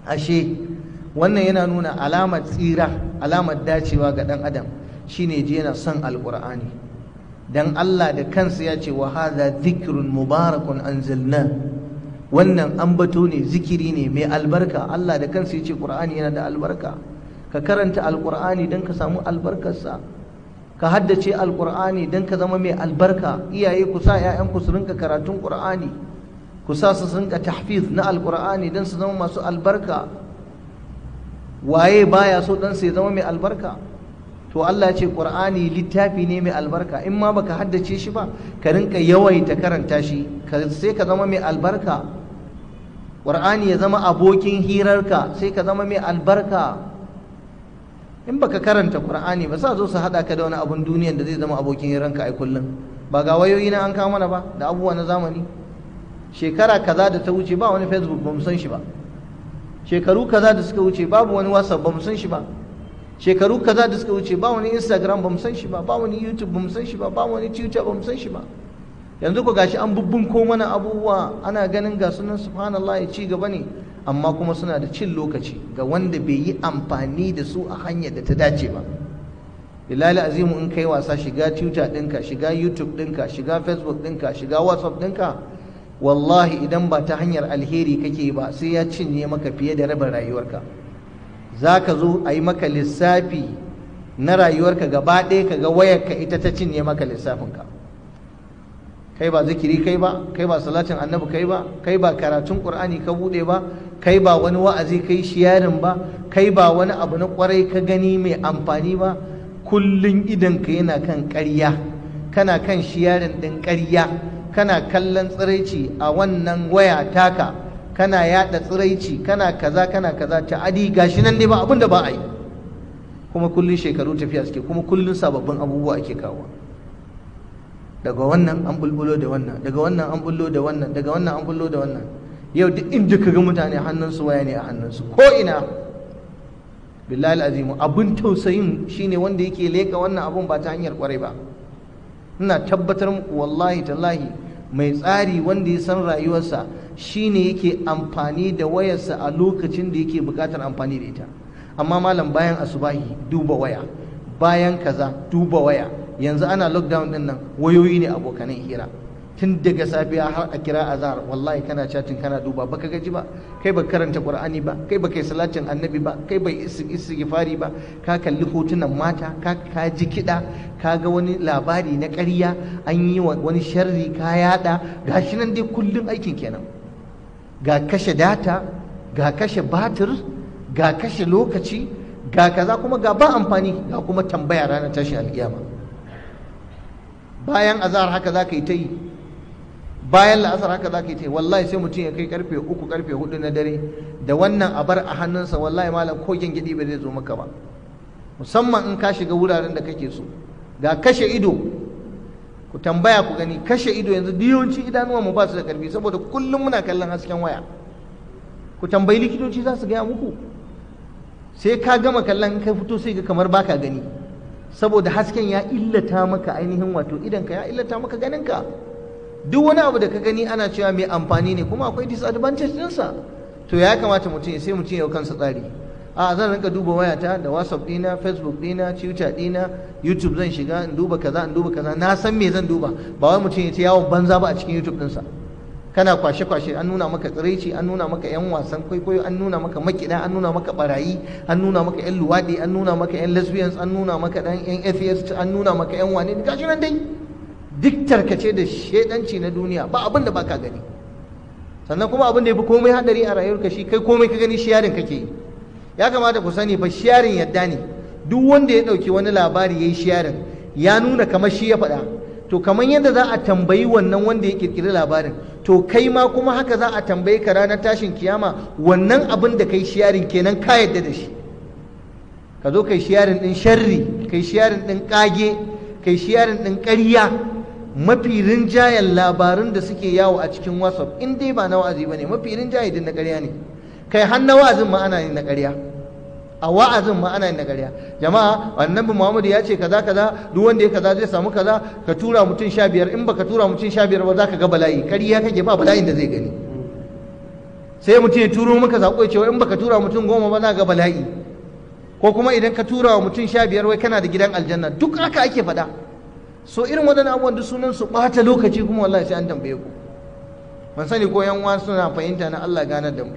Ashe wannan yana nuna alamar tsira, alamar dacewa ga ɗan adam shine ji yana son alƙur'ani. Dan Allah da kansa ya ce wa hadha dhikrun mubarakun anzalna, wannan ambato ne, zikiri ne mai albarka. Allah da kansa ya ce Qur'ani yana da albarka. Ka karanta alƙur'ani don ka samu albarkarsa, ka haddace alƙur'ani don ka zama mai albarka. Iyaye ku sa 'ya'yanku su rinka karatun Qur'ani, ku sa su rinka tahfiz na alƙur'ani don su zama masu albarka. Waye baya so ɗansa ya zama mai albarka? To Allah ya ce Qur'ani littafi ne mai albarka. In ma baka haddace shi ba, ka rinka yawaita karanta shi, sai ka zama mai albarka. Qur'ani ya zama abokin hirarka, sai ka zama mai albarka. In baka karanta Qur'ani ba, sa zo su hada ka da wani abun duniyan da zai zama abokin hiranka ai kullum. Ba ga wayoyi na an kawo mana ba da abubuwa na zamani. Shekara kaza da ta wuce ba wani Facebook, ba mu san shi ba. Shekaru kaza da suka wuce babu wani WhatsApp, ba mu san shi ba. Shekaru kaza da suka wuce ba wani Instagram, ba mu san shi ba. Ba wani YouTube, ba mu san shi ba. Ba wani Twitter, ba mu san shi ba. Yanzu ku gashi an bubbunko mana abubuwa, ana ganin ga sunan, subhanallah, ya ci gaba ne, amma kuma suna da cin lokaci ga wanda bai yi amfani da su a hanyar da ta dace ba. Bilal azimu, in kai wasa shiga Twitter ɗinka, shiga YouTube ɗinka, shiga Facebook ɗinka, shiga WhatsApp ɗinka, wallahi idan ba ta hanyar alheri kake ba, sai ya cinye maka fiye da rabin rayuwarka. Za ka zo a yi maka lissafi na rayuwarka gaba ɗaya, ka ga wayarka ita ta cinye maka lissafinka. Kai ba zikiri kai ba, kai ba salatin annabi kai ba, kai ba karatun qur'ani ka bude ba, kai ba wani wa'azi kai sharing ba, kai ba wani abu na kwarai ka gani mai amfani ba. Kullun idan ka yana kan ƙarya, kana kan sharing ɗin ƙarya, kana kallon tsiraici a wannan waya taka, kana yada tsiraici, kana kaza, kana kaza, ta'adi gashi nan dai, ba abin da ba a yi. Kuma kullun shekaru tafiya suke, kuma kullun sababbin abubuwa ake kawo. Daga wannan an bulbulo da wannan, daga wannan an bullo da wannan, daga wannan an bullo da wannan. Yau duk inda ka ga mutane, hannunsu waya ne a hannunsu ko ina. Billahi azimu, abun tausayin shine wanda yake leka wannan abun ba ta hanyar kwarai ba. Ina tabbatar muku, wallahi tallahi, mai tsari wanda ya san rayuwarsa shine yake amfani da wayarsa a lokacin da yake bukatar amfani da ita. Amma malam, bayan asubahi duba waya, bayan kaza duba waya. Yanzu ana lockdown din nan, wayoyi ne abokanan hira tun daga safiya har a kira azhar. Wallahi kana chatting, kana duba, baka gaji ba. Kai baka karanta qur'ani ba, kai baka yi salatin annabi ba, kai bai istighfari ba. Ka kalli hotunan mata, ka ji kiɗa, ka ga wani labari na ƙarya, an yi wani sharri ka yada. Gashi nan dai, kullun aikin kenan. Ga kashe data, ga kashe batir, ga kashe lokaci, ga kaza, kuma ga ba amfani, ga kuma tambaya ranar tashin alkiyama. Bayan azahar haka za ka yi ta yi, bayan la'asar haka za ka yi ta yi. Wallahi sai mutum ya kai karfe 3, karfe 4 na dare da wannan abar a hannunsa. Wallahi malam, ko gyangyaɗi ba zai zo maka ba, musamman in ka shiga wuraren da kake so. Ga kashe ido, ku tambaya ku gani, kashe ido. Yanzu yawanci idanuwan mu ba su da karfi saboda kullum muna kallon hasken waya. Ku tambayi likitoci, za su gaya muku. Sai ka gama kallon, in ka fito sai ga kamar baka gani, saboda hasken ya illata maka ainihin wato idanka, ya illata maka ganinka. Duk wani abu da ka gani ana cewa mai amfani ne, kuma akwai disadvantage ɗinsa. To ya kamata mutum sai mutum ya kansa tsari. A zan rinka duba wayata da WhatsApp ɗina, Facebook ɗina, Twitter ɗina, YouTube zan shiga in duba kaza, in duba kaza, na san me zan duba. Ba wai mutum ya ce yawon banza ba a cikin YouTube ɗinsa, kana kwashe-kwashe, an nuna maka tsiraici, an nuna maka 'yan wasan kwaikwayo, an nuna maka makiɗa, an nuna maka barayi, an nuna maka 'yan luwaɗi, an nuna maka 'yan lesbians, an nuna maka ɗan 'yan atheist, an nuna maka 'yan wane, gashi nan dai, duk tarkace da shedanci na duniya, ba abin da baka gani. Sannan kuma abin da ya fi komai hadari a rayuwarka shi kai komai ka gani sharing kake yi. Ya kamata ku sani fa, sharing yadda ne. Duk wanda ya ɗauki wani labari ya yi sharing, ya nuna kamar shi ya faɗa. To kamar yadda za a tambayi wannan wanda ya kirkiri labarin, to kai ma kuma haka za a tambaye ka ranar tashin kiyama. Wannan abin da kai sharing kenan ka yadda da shi. Ka zo kai sharing din sharri, kai sharing din kage, kai sharing din ƙarya. Mafi rinjayen labarun da suke yawo a cikin WhatsApp, in dai ba na wa'azi bane, mafi rinjaye din na ƙarya ne. Kai, har na wa'azin ma ana yin na ƙarya. A wa'azin ma ana yin na ƙarya. Jama'a, annabi Muhammadu ya ce kaza kaza, duk wanda ya kaza zai samu kaza, ka tura mutum 15, in baka tura mutum 15 ba za ka ga bala'i. Ƙarya kake, ba bala'in da zai gani. Sai mutum ya turo maka sako ya ce in baka tura mutum 10 ba za ga bala'i, ko kuma idan ka tura wa mutum 15 wai kana da gidan aljanna. Duk haka ake faɗa. So irin waɗannan abubuwan duk sunan su ɓata lokaci, kuma wallahi sai an tambaye ku. Ban sani ko yan uwa suna fahimta na. Allah ganar da mu.